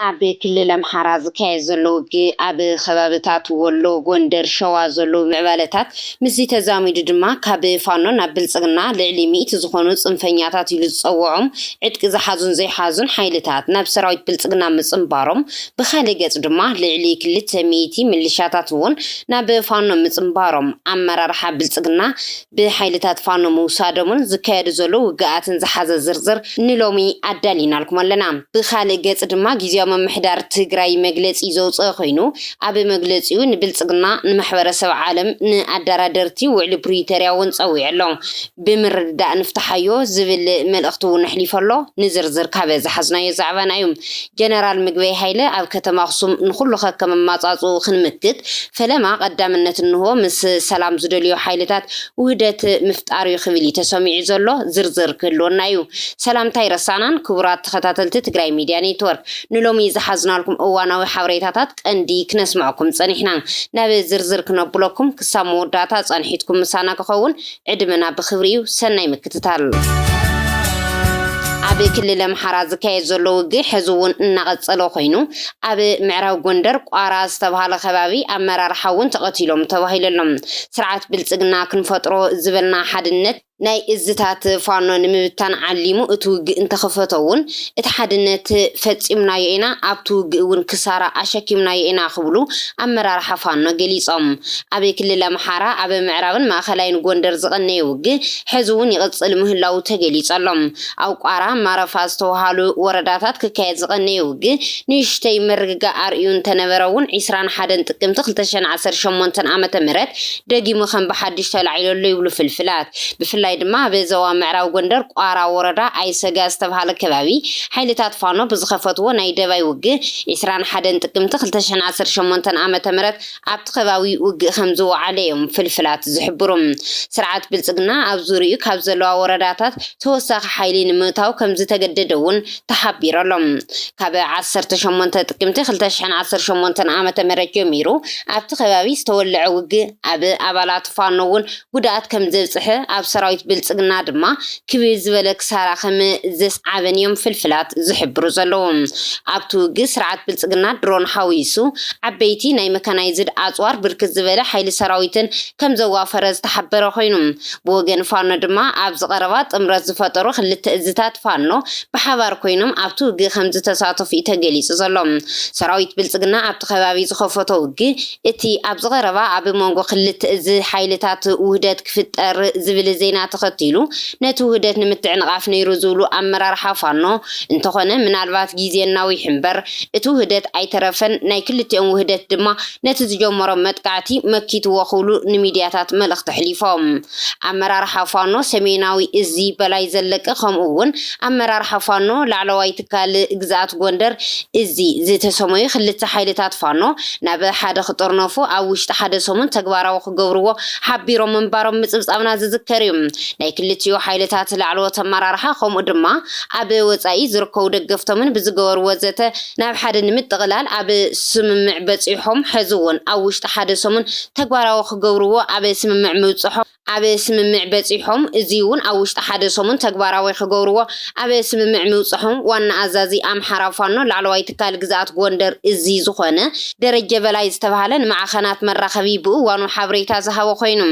ኣብ ክልል ኣምሓራ ዝካየድ ዘሎ ውግእ ኣብ ከባብታት ወሎ፣ ጎንደር፣ ሸዋ ዘሎ ምዕባለታት ምስዚ ተዛሚዱ ድማ ካብ ፋኖ ናብ ብልጽግና ልዕሊ ሚእቲ ዝኾኑ ጽንፈኛታት ኢሉ ዝጸውዖም ዕጥቂ ዝሓዙን ዘይሓዙን ሓይልታት ናብ ሰራዊት ብልጽግና ምጽንባሮም፣ ብኻልእ ገጽ ድማ ልዕሊ ክልተ ሚእቲ ምልሻታት እውን ናብ ፋኖ ምጽንባሮም ኣመራርሓ ብልጽግና ብሓይልታት ፋኖ ምውሳዶምን ዝካየዱ ዘሎ ውግኣትን ዝሓዘ ዝርዝር ንሎሚ ኣዳሊናልኩም ኣለና። ብኻልእ ገጽ ድማ ግዝያዊ ምምሕዳር ትግራይ መግለጺ ዘውፅአ ኮይኑ፣ ኣብ መግለጺኡ ንብልጽግና፣ ንማሕበረሰብ ዓለም፣ ንኣደራደርቲ ውዕሊ ፕሪቶርያ እውን ጸዊዑ ኣሎ። ብምርድዳእ ንፍትሓዮ ዝብል መልእኽቲ እውን ኣሕሊፉ ኣሎ። ንዝርዝር ካብ ዝሓዝናዮ ዛዕባና እዩ። ጀነራል ምግበይ ሃይለ ኣብ ከተማ ኣኽሱም ንኹሉ ከከም ኣማጻጽኡ ክንምክት ፈለማ ቀዳምነት እንሆ ምስ ሰላም ዝደልዮ ሓይልታት ውህደት ምፍጣር እዩ ክብል እዩ ተሰሚዑ ዘሎ። ዝርዝር ክህልወና እዩ። ሰላምታ ኣይረሳዕናን ክቡራት ተኸታተልቲ ትግራይ ሚድያ ኔትወርክ። ንሎሚ ዝሓዝናልኩም እዋናዊ ሓበሬታታት ቀንዲ ክነስምዐኩም ጸኒሕና። ናብ ዝርዝር ክነብለኩም ክሳብ መወዳእታ ጸንሒትኩም ምሳና ክኸውን ዕድመና ብኽብሪ እዩ። ሰናይ ምክትታል። ኣብ ክልል ኣምሓራ ዝካየድ ዘሎ ውግእ ሕዚ እውን እናቐጸለ ኮይኑ፣ ኣብ ምዕራብ ጎንደር ቋራ ዝተባሃለ ከባቢ ኣመራርሓ እውን ተቐቲሎም ተባሂሉ ኣሎ። ስርዓት ብልጽግና ክንፈጥሮ ዝበልና ሓድነት ናይ እዝታት ፋኖ ንምብታን ዓሊሙ እቲ ውግእ እንተኸፈቶ እውን፣ እቲ ሓድነት ፈጺምናዮ ኢና፣ ኣብቲ ውግእ እውን ክሳራ ኣሸኪምናዮ ኢና ክብሉ ኣመራርሓ ፋኖ ገሊጾም። ኣብ ክልል ኣምሓራ ኣብ ምዕራብን ማእኸላይን ጎንደር ዝቐነየ ውግእ ሕዚ እውን ይቕጽል ምህላዉ ተገሊጹ ኣሎ። ኣብ ቋራ ማረፋ ዝተውሃሉ ወረዳታት ክካየድ ዝቐነየ ውግእ ንእሽተይ ምርግጋእ ኣርእዩ እንተነበረ እውን፣ ዒስራን ሓደን ጥቅምቲ ክልተ ሽሕን ዓሰርተ ሸሞንተን ዓመተ ምህረት ደጊሙ ከም ብሓድሽ ተላዒሉ ኣሎ ይብሉ ፍልፍላት። ብፍላይ ድማ ኣብ ዞባ ምዕራብ ጎንደር ቋራ ወረዳ ኣይሰጋ ዝተባሃለ ከባቢ ሓይልታት ፋኖ ብዝኸፈትዎ ናይ ደባይ ውግእ ዒስራን ሓደን ጥቅምቲ ክልተ ሽሕን ዓሰርተ ሸሞንተን ዓመተ ምህረት ኣብቲ ከባቢ ውግእ ከም ዝወዓለ እዮም ፍልፍላት ዝሕብሩ። ስርዓት ብልጽግና ኣብ ዙሪኡ ካብ ዘለዋ ወረዳታት ተወሳኺ ሓይሊ ንምእታው ከም ዝተገደደ እውን ተሓቢሩ ኣሎ። ካብ ዓሰርተ ሸሞንተ ጥቅምቲ ክልተ ሽሕን ዓሰርተ ሸሞንተን ዓመተ ምህረት ጀሚሩ ኣብቲ ከባቢ ዝተወለዐ ውግእ ኣብ ኣባላት ፋኖ እውን ጉድኣት ከም ዘብጽሐ፣ ኣብ ሰራዊት ብልጽግና ድማ ክብር ዝበለ ክሳራ ከም ዘስዓበን እዮም ፍልፍላት ዝሕብሩ ዘለዉ። ኣብቲ ውግእ ስርዓት ብልጽግና ድሮን ሓዊሱ ዓበይቲ ናይ መካናይዝድ ኣጽዋር ብርክት ዝበለ ሓይሊ ሰራዊትን ከም ዘዋፈረ ዝተሓበረ ኮይኑ፣ ብወገን ፋኖ ድማ ኣብዚ ቀረባ ጥምረት ዝፈጠሩ ክልተ እዝታት ፋኖ ብሓባር ኮይኖም ኣብቲ ውግእ ከም ዝተሳተፉ እዩ ተገሊጹ ዘሎ። ሰራዊት ብልጽግና ኣብቲ ከባቢ ዝኸፈቶ ውግእ፣ እቲ ኣብዚ ቀረባ ኣብ መንጎ ክልተ እዚ ሓይልታት ውህደት ክፍጠር ዝብል ዜና ተኸቲሉ፣ ነቲ ውህደት ንምትዕንቓፍ ነይሩ ዝብሉ ኣመራርሓ ፋኖ፣ እንተኾነ ምናልባት ግዜ እናዊሑ እምበር እቲ ውህደት ኣይተረፈን፣ ናይ ክልቲኦም ውህደት ድማ ነቲ ዝጀመሮ መጥቃዕቲ መኪትዎ ክብሉ ንሚድያታት መልእኽቲ ኣሕሊፎም። ኣመራርሓ ፋኖ ሰሜናዊ እዚ በላይ ዘለቀ፣ ከምኡ እውን ኣመራርሓ ፋኖ ላዕለዋይ ትካል ግዝኣት ጎንደር እዚ ዝተሰመዩ ክልተ ሓይልታት ፋኖ ናብ ሓደ ክጥርነፉ ኣብ ውሽጢ ሓደ ሰሙን ተግባራዊ ክገብርዎ ሓቢሮም ምንባሮም ምጽብጻብና ዝዝከር እዩ። ናይ ክልቲኡ ሓይልታት ላዕለዎት ኣመራርሓ ከምኡ ድማ ኣብ ወጻኢ ዝርከቡ ደገፍቶምን ብዝገበርዎ ዘተ ናብ ሓደ ንምጥቕላል ኣብ ስምምዕ በጺሖም፣ ሕዚ እውን ኣብ ውሽጢ ሓደ ሰሙን ተግባራዊ ክገብርዎ ኣብ ስምምዕ ምብጽሖም ኣብ ስምምዕ በጺሖም፣ እዚ እውን ኣብ ውሽጢ ሓደ ሰሙን ተግባራዊ ክገብርዎ ኣብ ስምምዕ ምብጽሖም ዋና ኣዛዚ ኣምሓራ ፋኖ ላዕለዋይ ትካል ግዝኣት ጎንደር እዚ ዝኾነ ደረጀ በላይ ዝተባህለ ንማዕኸናት መራኸቢ ብእዋኑ ሓበሬታ ዝሃበ ኮይኑ፣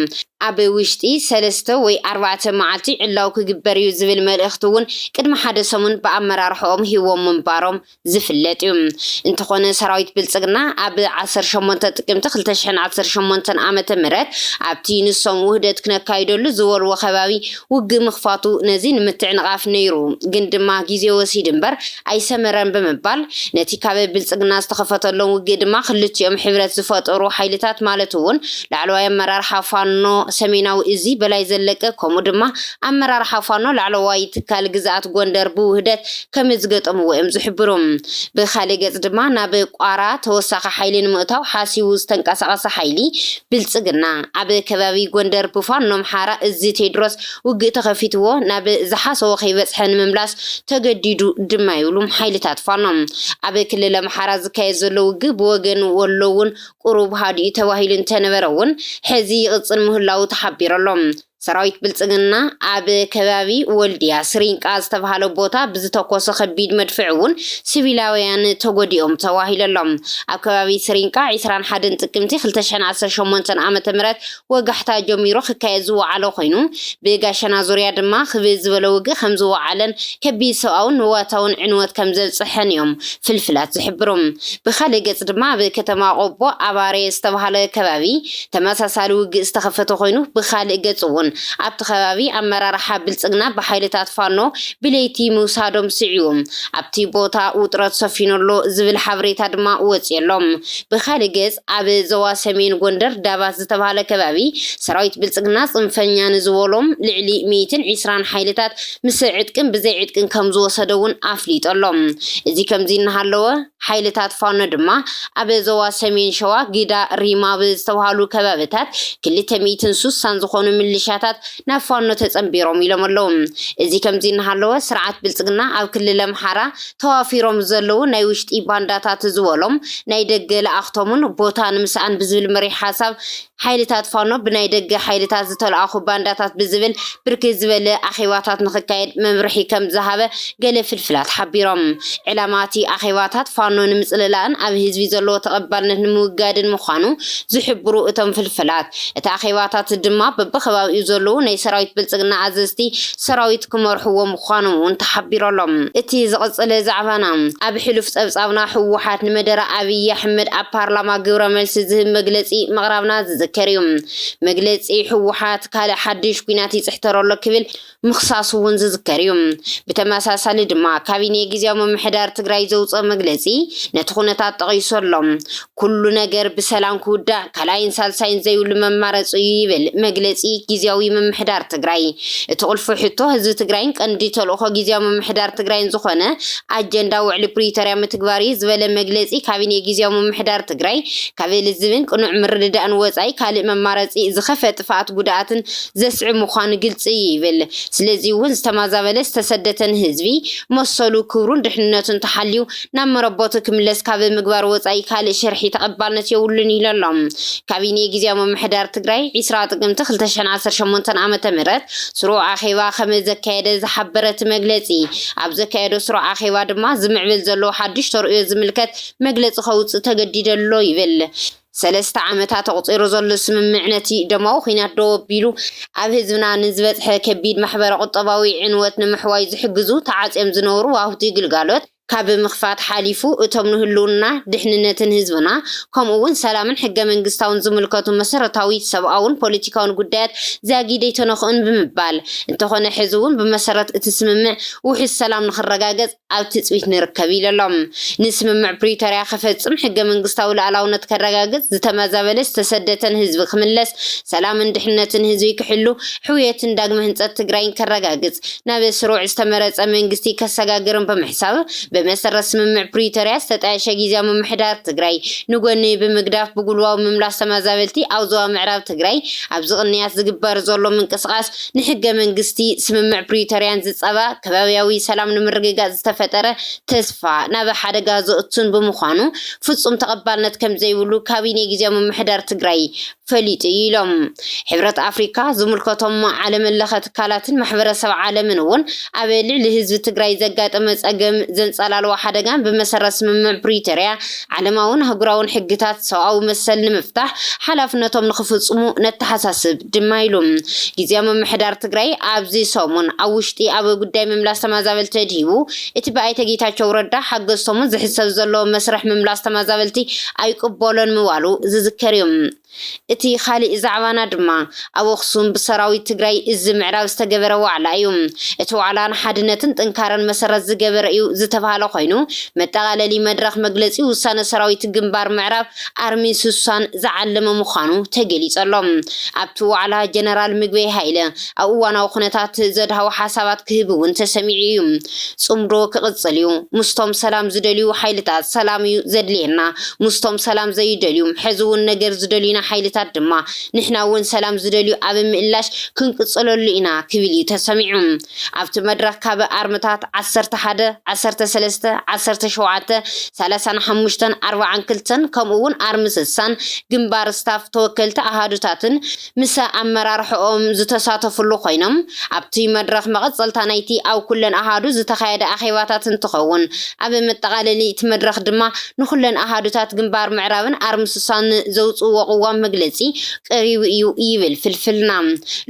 ኣብ ውሽጢ ሰለስተ ወይ ኣርባዕተ መዓልቲ ዕላው ክግበር እዩ ዝብል መልእኽቲ እውን ቅድሚ ሓደ ሰሙን ብኣመራርሕኦም ሂቦም ምንባሮም ዝፍለጥ እዩ። እንተኾነ ሰራዊት ብልጽግና ኣብ ዓሰርተ ሸሞንተ ጥቅምቲ ክልተ ሽሕን ዓሰርተ ሸሞንተን ዓመተ ምህረት ኣብቲ ንሶም ውህደት ክነካይደሉ ዝበልዎ ከባቢ ውግእ ምኽፋቱ ነዚ ንምትዕንቓፍ ነይሩ፣ ግን ድማ ግዜ ወሲዱ እምበር ኣይሰመረን ብምባል፣ ነቲ ካብ ብልጽግና ዝተኸፈተሎም ውግእ ድማ ክልቲኦም ሕብረት ዝፈጠሩ ሓይልታት ማለት እውን ላዕለዋይ ኣመራርሓ ፋኖ ሰሜናዊ እዚ በላይ ዘለቀ፣ ከምኡ ድማ ኣመራርሓ ፋኖ ላዕለዋይ ትካል ግዝኣት ጎንደር ብውህደት ከም ዝገጠምዎ እዮም ዝሕብሩ። ብኻልእ ገጽ ድማ ናብ ቋራ ተወሳኺ ሓይሊ ንምእታው ሓሲቡ ዝተንቀሳቐሰ ሓይሊ ብልጽግና ኣብ ከባቢ ጎንደር ብፋኖ ኣምሓራ እዚ ቴድሮስ ውግእ ተኸፊትዎ ናብ ዝሓሰቦ ከይበጽሐ ንምምላስ ተገዲዱ ድማ ይብሉ ሓይልታት ፋኖ። ኣብ ክልል ኣምሓራ ዝካየድ ዘሎ ውግእ ብወገን ወሎ እውን ቁሩብ ሃዲኡ ተባሂሉ እንተነበረ እውን፣ ሕዚ ይቕጽል ምህላዉ ተሓቢሩ ኣሎ። ሰራዊት ብልጽግና ኣብ ከባቢ ወልድያ ስሪንቃ ዝተባህለ ቦታ ብዝተኮሰ ከቢድ መድፍዕ እውን ሲቪላውያን ተጎዲኦም ተባሂሉ ኣሎ። ኣብ ከባቢ ስሪንቃ ዕስራን ሓደን ጥቅምቲ ክልተ ሽሕን ዓሰርተ ሸሞንተን ዓመተ ምህረት ወጋሕታ ጀሚሩ ክካየድ ዝወዓለ ኮይኑ፣ ብጋሸና ዙርያ ድማ ክብድ ዝበለ ውግእ ከም ዝወዓለን ከቢድ ሰብኣውን ንዋታውን ዕንወት ከም ዘብጽሐን እዮም ፍልፍላት ዝሕብሩ። ብኻልእ ገጽ ድማ ኣብ ከተማ ቆቦ ኣባሬ ዝተባህለ ከባቢ ተመሳሳሊ ውግእ ዝተኸፈተ ኮይኑ፣ ብኻልእ ገጽ እውን ኣብቲ ከባቢ ኣመራርሓ ብልጽግና ብሓይልታት ፋኖ ብለይቲ ምውሳዶም ስዒቡ፣ ኣብቲ ቦታ ውጥረት ሰፊኑ ኣሎ ዝብል ሓበሬታ ድማ ወፂኡ ኣሎ። ብኻልእ ገጽ ኣብ ዞባ ሰሜን ጎንደር ዳባት ዝተባህለ ከባቢ ሰራዊት ብልጽግና ጽንፈኛ ንዝበሎም ልዕሊ ሚእትን ዕስራን ሓይልታት ምስ ዕጥቅን ብዘይ ዕጥቅን ከም ዝወሰደ እውን ኣፍሊጡ ኣሎ። እዚ ከምዚ እናሃለወ ሓይልታት ፋኖ ድማ ኣብ ዞባ ሰሜን ሸዋ ጊዳ ሪማ ብዝተባሃሉ ከባብታት ክልተ ሚእትን ስሳን ዝኾኑ ምልሻታት ናብ ፋኖ ተጸንቢሮም ኢሎም ኣለዉ። እዚ ከምዚ እናሃለወ ስርዓት ብልጽግና ኣብ ክልል ኣምሓራ ተዋፊሮም ዘለዉ ናይ ውሽጢ ባንዳታት ዝበሎም ናይ ደገ ለኣኽቶምን ቦታ ንምስኣን ብዝብል መሪሕ ሓሳብ ሓይልታት ፋኖ ብናይ ደገ ሓይልታት ዝተለኣኹ ባንዳታት ብዝብል ብርክት ዝበለ ኣኼባታት ንኽካየድ መምርሒ ከም ዝሃበ ገለ ፍልፍላት ሓቢሮም። ዕላማ እቲ ኣኼባታት ፋኖ ንምጽልላእን ኣብ ህዝቢ ዘለዎ ተቐባልነት ንምውጋድን ምዃኑ ዝሕብሩ እቶም ፍልፍላት፣ እቲ ኣኼባታት ድማ በብኸባቢኡ ዘለዉ ናይ ሰራዊት ብልጽግና ኣዘዝቲ ሰራዊት ክመርሕዎ ምዃኖም እውን ተሓቢሩ ኣሎ። እቲ ዝቕጽል ዛዕባና፣ ኣብ ሕሉፍ ጸብጻብና ህወሓት ንመደረ ኣብይ ኣሕመድ ኣብ ፓርላማ ግብረ መልሲ ዝህብ መግለጺ ምቕራብና ዝዝከር እዩ። መግለጺ ህወሓት ካልእ ሓድሽ ኲናት ይጽሕተር ኣሎ ክብል ምኽሳሱ እውን ዝዝከር እዩ። ብተመሳሳሊ ድማ ካቢኔ ግዝያዊ ምምሕዳር ትግራይ ዘውፅኦ መግለፂ ነቲ ኩነታት ጠቒሱ ኣሎ። ኩሉ ነገር ብሰላም ክውዳእ ካልኣይን ሳልሳይን ዘይብሉ መማረፂ እዩ ይብል መግለፂ ግዝያዊ ምምሕዳር ትግራይ። እቲ ቁልፊ ሕቶ ህዝቢ ትግራይን ቀንዲ ተልእኾ ግዝያዊ ምምሕዳር ትግራይን ዝኾነ ኣጀንዳ ውዕሊ ፕሪቶርያ ምትግባር እዩ ዝበለ መግለፂ ካቢኔ ግዝያዊ ምምሕዳር ትግራይ ካብ ልዝብን ቅኑዕ ምርድዳእን ወፃኢ ካልእ መማረፂ ዝኸፈ ጥፍኣት ጉድኣትን ዘስዕብ ምዃኑ ግልፂ እዩ ይብል። ስለዚ እውን ዝተማዛበለ ዝተሰደተን ህዝቢ መሰሉ ክብሩን ድሕንነቱን ተሓልዩ ናብ መረቦቱ ክምለስ ካብ ምግባር ወፃኢ ካልእ ሽርሒ ተቐባልነት የብሉን ኢሉ ኣሎ። ካቢኔ ግዝያዊ ምምሕዳር ትግራይ ዕስራ ጥቅምቲ ክልተ ሽሕን ዓሰርተ ሸሞንተን ዓመተ ምህረት ስሩዕ ኣኼባ ከም ዘካየደ ዝሓበረ እቲ መግለፂ፣ ኣብ ዘካየዶ ስሩዕ ኣኼባ ድማ ዝምዕብል ዘሎ ሓድሽ ተርእዮ ዝምልከት መግለፂ ከውፅእ ተገዲደ ኣሎ ይብል። ሰለስተ ዓመታት ኣቑፂሩ ዘሎ ስምምዕ ነቲ ደማዊ ኲናት ደው ኣቢሉ ኣብ ህዝብና ንዝበፅሐ ከቢድ ማሕበረ ቁጠባዊ ዕንወት ንምሕዋይ ዝሕግዙ ተዓፅዮም ዝነበሩ ዋህቲ ግልጋሎት ካብ ምኽፋት ሓሊፉ እቶም ንህልውና ድሕንነትን ህዝብና ከምኡ እውን ሰላምን ሕገ መንግስታውን ዝምልከቱ መሰረታዊ ሰብኣውን ፖለቲካውን ጉዳያት ዛጊድ ኣይተነኽኡን ብምባል፣ እንተኾነ ሕዚ እውን ብመሰረት እቲ ስምምዕ ውሑስ ሰላም ንኽረጋገፅ ኣብ ትፅቢት ንርከብ ኢሉ ኣሎ። ንስምምዕ ፕሪቶርያ ክፈፅም ሕገ መንግስታዊ ሉዓላውነት ከረጋግፅ፣ ዝተመዛበለ ዝተሰደተን ህዝቢ ክምለስ፣ ሰላምን ድሕነትን ህዝቢ ክሕሉ፣ ሕውየትን ዳግመ ህንፀት ትግራይን ከረጋግፅ፣ ናብ ስሩዕ ዝተመረፀ መንግስቲ ከሰጋግርን ብምሕሳብ ብመሰረት ስምምዕ ፕሪቶርያ ዝተጣየሸ ግዝያዊ ምምሕዳር ትግራይ ንጎኒ ብምግዳፍ ብጉልባዊ ምምላስ ተመዛበልቲ ኣብ ዞባ ምዕራብ ትግራይ ኣብዚ ቅንያት ዝግበር ዘሎ ምንቅስቃስ ንሕገ መንግስቲ ስምምዕ ፕሪቶርያን ዝፃባእ ከባቢያዊ ሰላም ንምርግጋፅ ዝተፈጠረ ተስፋ ናብ ሓደጋ ዘእቱን ብምዃኑ ፍፁም ተቐባልነት ከም ዘይብሉ ካቢኔ ግዝያዊ ምምሕዳር ትግራይ ፈሊጡ እዩ ኢሎም። ሕብረት ኣፍሪካ ዝምልከቶም ዓለም ለኸ ትካላትን ማሕበረሰብ ዓለምን እውን ኣብ ልዕሊ ህዝቢ ትግራይ ዘጋጠመ ፀገም ዘንፀላልዋ ሓደጋን ብመሰረት ስምምዕ ፕሪቶርያ ዓለማውን ኣህጉራውን ሕግታት ሰብኣዊ መሰል ንምፍታሕ ሓላፍነቶም ንኽፍፅሙ ነተሓሳስብ ድማ ኢሉ። ግዝያዊ ምምሕዳር ትግራይ ኣብዚ ሰሙን ኣብ ውሽጢ ኣብ ጉዳይ ምምላስ ተመዛበልቲ ኣድሂቡ፣ እቲ ብኣይተ ጌታቸው ረዳ ሓገዝቶምን ዝሕሰብ ዘሎ መስርሕ ምምላስ ተመዛበልቲ ኣይቅበሎን ምባሉ ዝዝከር እዩ። እቲ ካሊእ ዛዕባና ድማ ኣብ ኣኽሱም ብሰራዊት ትግራይ እዚ ምዕራብ ዝተገበረ ዋዕላ እዩ። እቲ ዋዕላ ንሓድነትን ጥንካረን መሰረት ዝገበረ እዩ ዝተባህለ ኮይኑ፣ መጠቓለሊ መድረኽ መግለፂ ውሳነ ሰራዊት ግንባር ምዕራብ ኣርሚ ስሳን ዝዓለመ ምዃኑ ተገሊፁ ኣሎ። ኣብቲ ዋዕላ ጀነራል ምግበይ ሃይለ ኣብ እዋናዊ ኩነታት ዘድሃቡ ሓሳባት ክህብ እውን ተሰሚዑ እዩ። ፅምዶ ክቕፅል እዩ። ምስቶም ሰላም ዝደልዩ ሓይልታት ሰላም እዩ ዘድልየና። ምስቶም ሰላም ዘይደልዩ፣ ሕዚ እውን ነገር ዝደልዩና ሓይልታት ድማ ንሕና እውን ሰላም ዝደልዩ ኣብ ምእላሽ ክንቅፅለሉ ኢና ክብል እዩ ተሰሚዑ። ኣብቲ መድረኽ ካብ ኣርምታት ዓሰርተ ሓደ፣ ዓሰርተ ሰለስተ፣ ዓሰርተ ሸውዓተ፣ ሰላሳን ሓሙሽተን፣ ኣርባዓን ክልተን፣ ከምኡ እውን ኣርሚ ስሳን ግንባር ስታፍ ተወከልቲ ኣሃዱታትን ምስ ኣመራርሕኦም ዝተሳተፉሉ ኮይኖም፣ ኣብቲ መድረኽ መቐጸልታ ናይቲ ኣብ ኩለን ኣሃዱ ዝተኻየደ ኣኼባታት እንትኸውን፣ ኣብ መጠቓለሊ እቲ መድረኽ ድማ ንኹለን ኣሃዱታት ግንባር ምዕራብን ኣርሚ ስሳን ዘውፅእዎ ቅዋም መግለፂ ቀሪቡ እዩ ይብል ፍልፍልና።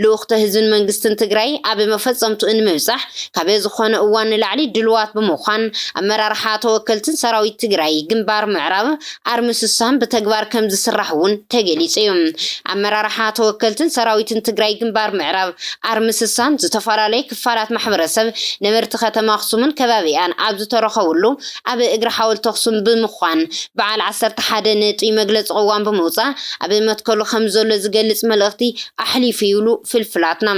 ልኡኽተ ህዝብን መንግስትን ትግራይ ኣብ መፈጸምትኡ ንምብጻሕ ካብ ዝኾነ እዋን ንላዕሊ ድልዋት ብምዃን፣ ኣመራርሓ ተወከልትን ሰራዊት ትግራይ ግንባር ምዕራብ ኣርሚ ስሳን ብተግባር ከም ዝስራሕ እውን ተገሊጹ እዩ። ኣመራርሓ ተወከልትን ሰራዊትን ትግራይ ግንባር ምዕራብ ኣርሚ ስሳን ዝተፈላለዩ ክፋላት ማሕበረሰብ ነበርቲ ከተማ ኣኽሱምን ከባቢኣን ኣብ ዝተረኸብሉ ኣብ እግሪ ሓወልቲ ኣኽሱም ብምዃን በዓል ዓሰርተ ሓደ ነጥቢ መግለፂ ቅዋም ብምውፃእ ኣብ መትከሉ ከም ዘሎ ዝገልፅ መልእኽቲ ኣሕሊፉ ይብሉ ፍልፍላትና።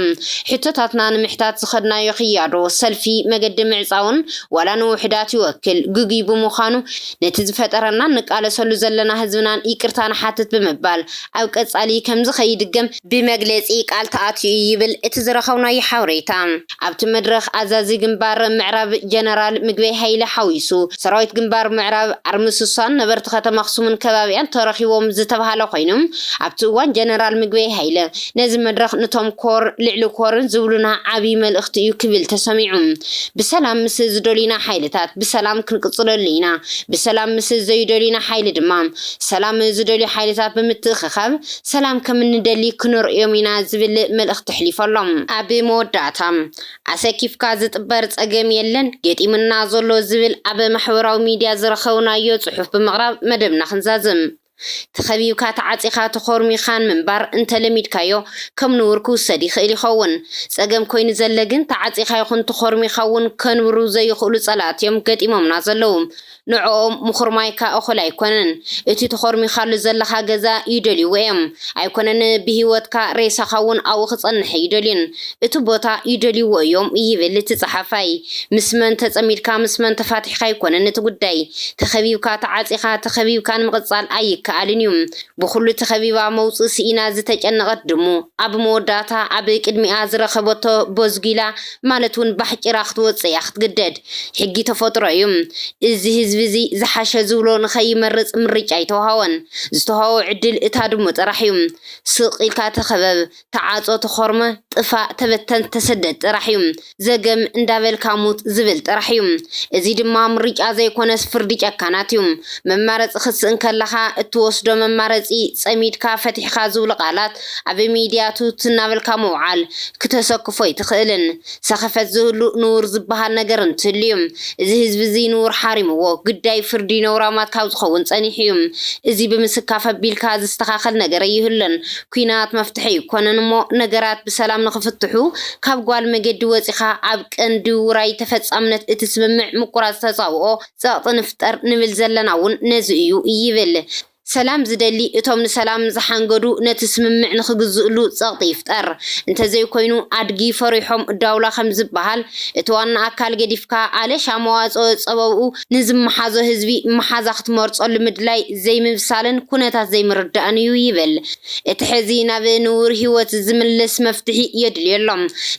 ሕቶታትና ንምሕታት ዝኸድናዮ ክያዶ ሰልፊ መገዲ ምዕፃውን ዋላ ንውሕዳት ይወክል ግጉይ ብምዃኑ ነቲ ዝፈጠረናን ንቃለሰሉ ዘለና ህዝብናን ይቅርታ ንሓትት ብምባል ኣብ ቀፃሊ ከም ዝኸይድገም ብመግለፂ ቃል ተኣትዩ ይብል እቲ ዝረኸብናዮ ሓበሬታ። ኣብቲ መድረኽ ኣዛዚ ግንባር ምዕራብ ጀነራል ምግበይ ሃይለ ሓዊሱ ሰራዊት ግንባር ምዕራብ ኣርሚ ስሳን ነበርቲ ከተማ ኣኽሱምን ከባቢኣን ተረኺቦም ዝተባሃለ ኮይኑ፣ ኣብቲ እዋን ጀነራል ምግበይ ሃይለ ነዚ መድረኽ ንቶም ኮር ልዕሊ ኮርን ዝብሉና ዓብዪ መልእኽቲ እዩ ክብል ተሰሚዑ። ብሰላም ምስ ዝደልዩና ሓይልታት ብሰላም ክንቅፅለሉ ኢና። ብሰላም ምስ ዘይደልዩና ሓይሊ ድማ ሰላም ዝደልዩ ሓይልታት ብምትእኽኻብ ሰላም ከም እንደሊ ክነርእዮም ኢና ዝብል መልእኽቲ ኣሕሊፈሎም። ኣብ መወዳእታ ኣሰኪፍካ ዝጥበር ጸገም የለን፣ ገጢሙና ዘሎ ዝብል ኣብ ማሕበራዊ ሚድያ ዝረኸብናዮ ጽሑፍ ብምቕራብ መደብና ክንዛዝም። ተኸቢብካ ተዓጺኻ ተኾርሚኻን ምንባር እንተለሚድካዮ ከም ንውር ክውሰድ ይኽእል ይኸውን። ጸገም ኮይኑ ዘለ ግን ተዓጺኻ ይኹን ተኾርሚኻ እውን ከንብሩ ዘይኽእሉ ጸላእቲ እዮም ገጢሞምና ዘለዉ። ንዕኦም ምኹርማይካ እኹል ኣይኮነን። እቲ ተኾርሚኻሉ ዘለኻ ገዛ ይደልይዎ እዮም። ኣይኮነን ብህይወትካ ሬሳኻ እውን ኣብኡ ክጸንሕ ይደልዩን። እቲ ቦታ ይደልይዎ እዮም ይብል እቲ ጸሓፋይ። ምስ መን ተጸሚድካ ምስ መን ተፋቲሕካ ኣይኮነን እቲ ጉዳይ። ተኸቢብካ ተዓጺኻ ተኸቢብካ ንምቕጻል ኣይከኣልን እዩ። ብኹሉ ተኸቢባ መውጽእ ስኢና ዝተጨነቐት ድሙ ኣብ መወዳእታ ኣብ ቅድሚኣ ዝረኸበቶ ቦዝጊላ ማለት እውን ባሕጭራ ክትወጽእ እያ ክትግደድ። ሕጊ ተፈጥሮ እዩ። እዚ ህዝቢ እዚ ዝሓሸ ዝብሎ ንኸይመርጽ ምርጫ ኣይተውሃቦን። ዝተውሃቦ ዕድል እታ ድሙ ጥራሕ እዩ። ስቕ ኢልካ ተኸበብ፣ ተዓጾ፣ ተኾርመ፣ ጥፋእ፣ ተበተን፣ ተሰደድ ጥራሕ እዩ። ዘገም እንዳበልካ ሙት ዝብል ጥራሕ እዩ። እዚ ድማ ምርጫ ዘይኮነስ ፍርዲ ጨካናት እዩ። መማረጺ ክትስእን ከለኻ እትወስዶ መማረጺ ጸሚድካ ፈቲሕካ ዝብሉ ቃላት ኣብ ሚድያ ትውት እናበልካ ምውዓል ክተሰክፎ ኣይትኽእልን። ሰኸፈት ዝህሉ ንውር ዝበሃል ነገር እንትህሉ እዩ። እዚ ህዝቢ እዚ ንውር ሓሪምዎ ግዳይ ፍርዲ ነውራማት ካብ ዝኸውን ጸኒሑ እዩ። እዚ ብምስካፍ ኣቢልካ ዝስተኻኸል ነገር ኣይህሉን። ኲናት መፍትሒ ኣይኮነን እሞ ነገራት ብሰላም ንኽፍትሑ ካብ ጓል መገዲ ወጺኻ ኣብ ቀንዲ ውራይ ተፈጻምነት እቲ ስምምዕ ምቁራጽ ተጻብኦ ጸቕጢ ንፍጠር ንብል ዘለና እውን ነዚ እዩ ይብል። ሰላም ዝደሊ እቶም ንሰላም ዝሓንገዱ ነቲ ስምምዕ ንኽግዝእሉ ጸቕጢ ይፍጠር። እንተዘይኮይኑ ኣድጊ ፈሪሖም ዳውላ ከም ዝበሃል እቲ ዋና ኣካል ገዲፍካ ኣለሻ መዋጽኦ ጸበብኡ ንዝመሓዞ ህዝቢ መሓዛ ክትመርጸሉ ምድላይ ዘይምብሳልን ኩነታት ዘይምርዳእን እዩ ይብል። እቲ ሕዚ ናብ ንውር ህይወት ዝምልስ መፍትሒ የድልዮ ኣሎ።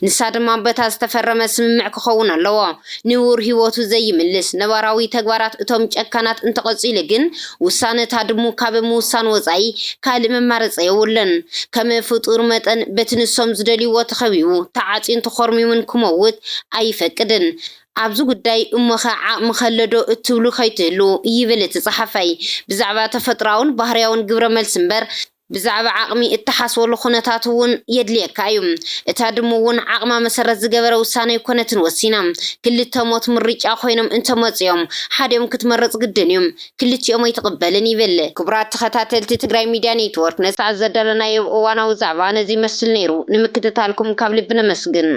ንሳ ድማ በታ ዝተፈረመ ስምምዕ ክኸውን ኣለዎ። ንውር ህይወቱ ዘይምልስ ነባራዊ ተግባራት እቶም ጨካናት እንተቐጺሉ ግን ውሳነ ታድሙ ካብ ምውሳን ወጻኢ ካልእ መማረጺ የብሉን። ከም ፍጡር መጠን በቲ ንሶም ዝደልይዎ ተኸቢቡ ተዓጽዩን ተኾርሚሙን ክመውት ኣይፈቅድን። ኣብዚ ጉዳይ እሞኸ ዓቕሚ ከለዶ እትብሉ ከይትህሉ ይብል እቲ ጸሓፋይ። ብዛዕባ ተፈጥሮኣውን ባህርያውን ግብረ መልሲ እምበር ብዛዕባ ዓቕሚ እትሓስበሉ ኩነታት እውን የድልየካ እዩ። እታ ድሙ እውን ዓቕማ መሰረት ዝገበረ ውሳነ ኣይኮነትን ወሲና። ክልተ ሞት ምርጫ ኮይኖም እንተመፅዮም ሓዲኦም ክትመርፅ ግድን እዩ። ክልቲኦም ኣይትቕበልን ይብል። ክቡራት ተኸታተልቲ ትግራይ ሚድያ ኔትወርክ ነዚ ሰዓት ዘዳለናዮ እዋናዊ ዛዕባ ነዚ ይመስል ነይሩ። ንምክትታልኩም ካብ ልቢ ነመስግን።